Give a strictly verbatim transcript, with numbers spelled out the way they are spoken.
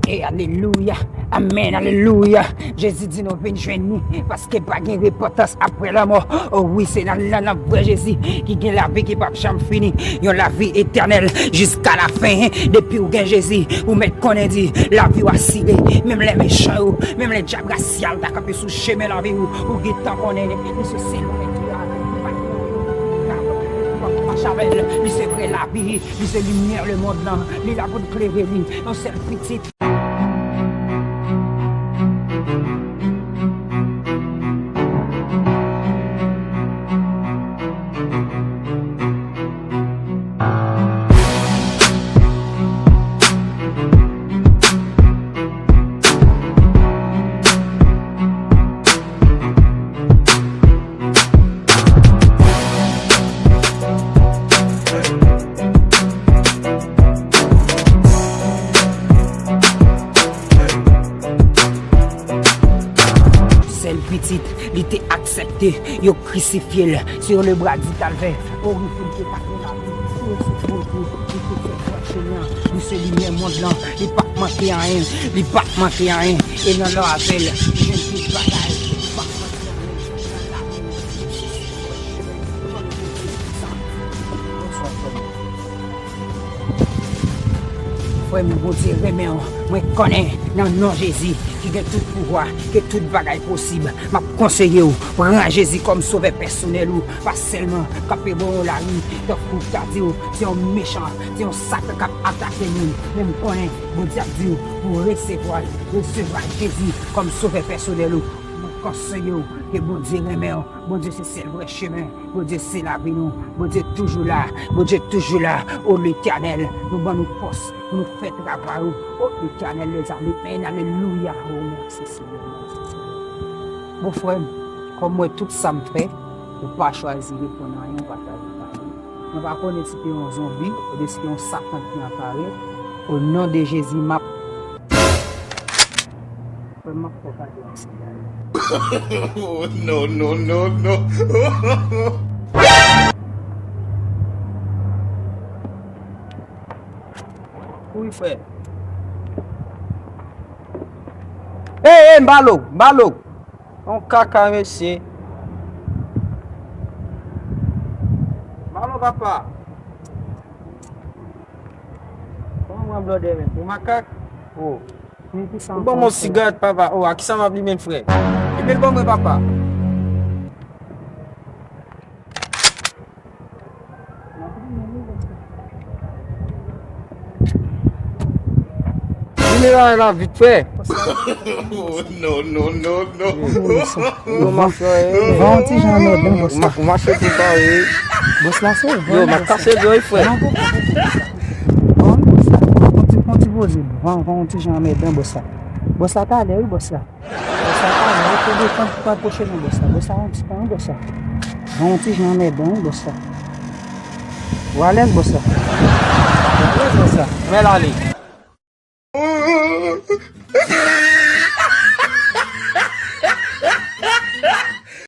E alelouya, amèn, alelouya. Jezi di nou vin jwenn li, paske pa gen repantans apre lanmò. O wi, se nan, nan, nan vrè Jezi ki gen lavi ki p ap janm fini, yon lavi etènèl jiska lafen. Depi w gen Jezi, ou mèt konnen di lavi w asire. Menm lè mechan yo, menm lè dyab rasyal ta kanpe sou chemen lavi w, ou gentan konnen li se sèl vrè Dye a. Li pa gen anyen ki ka mache avè l. Li se vrè lavi, li se limyè lemonn nan. Li la pou l klere li. Yon sèl pitit. Sèl pitit, li te aksepte yo krisifye l sou le bwa di Kalvè. O wi, pou l te ka gen lavi, pou l se Bondye, li te fè fè chemen an, li se limyè mond lan, li p ap manke anyen, li p ap manke anyen. E nan lò avè l, li jwenn tout bagay, li p ap manke anyen. Bonswa, frè m. Frè m, Bondye renmen w. Mwen konnen, nan non Jezi, ki gen tout pouvwa, ke tout bagay posib, m ap konseye w, pran Jezi kòm sovè pèsonèl ou, pa sèlman kanpe bò yon lari, tankou w ta di w, se yon mechan, se yon Satan k ap atake moun. Men m konnen, Bondye ap di w, pou w resevwa l, resevwa Jezi kòm sovè pèsonèl ou. Mwen konseye w, ke Bondye renmen w. Bondye se sèl vrè chemen. Bondye se lavi nou. Bondye toujou la. Bondye toujou la. O Letènèl, nou ban nou fòs pou nou fè travay ou. O Letènèl dèzame, alelouya. O, mèsi, Senyè. Mèsi, Senyè. Bon, frè m, kòm m wè tout sa m fè, ou pa chwazi reponn anyen, ou pa chwazi pale. Mwen pa konnen si te yon zonbi, oubyen si te yon Satan ki anpare. O non de Jezi, m ap Frè m, m ap fè w kado yon ti bagay. Oh, no, no, no, no. Wi, frè. Ey, ey, m ba l, m ba l. Yon kaka, mesye. M ba l, papa. Kòman mwen blòdè menm? Ou makak? Oh. Ou ban mwen yon sigarèt, papa. Oh, a kisa m ap limen l, frè? Limen l ban mwen, papa. Limen bagay la vit, frè. Oh, no, no, no, no. Yo, mafya, eh. Van yon ti jan anmèdan, bòs la. Ou mache tou pare. Bòs la se van. Yo, m ap kase dlo, wi, frè. Van, bòs la. Van, van yon ti poze. Van, van yon ti jan anmèdan, bòs la. Bòs la talè, wi, bòs la. Bòs la talè, wi, pa, pa pwoche non, bòs la. Bòs la yon ti tan, wi, bòs la. Van yon ti jan anmèdan, wi, bòs la. Ou alèz, bòs la? Ou alèz, bòs la? Mwen ale.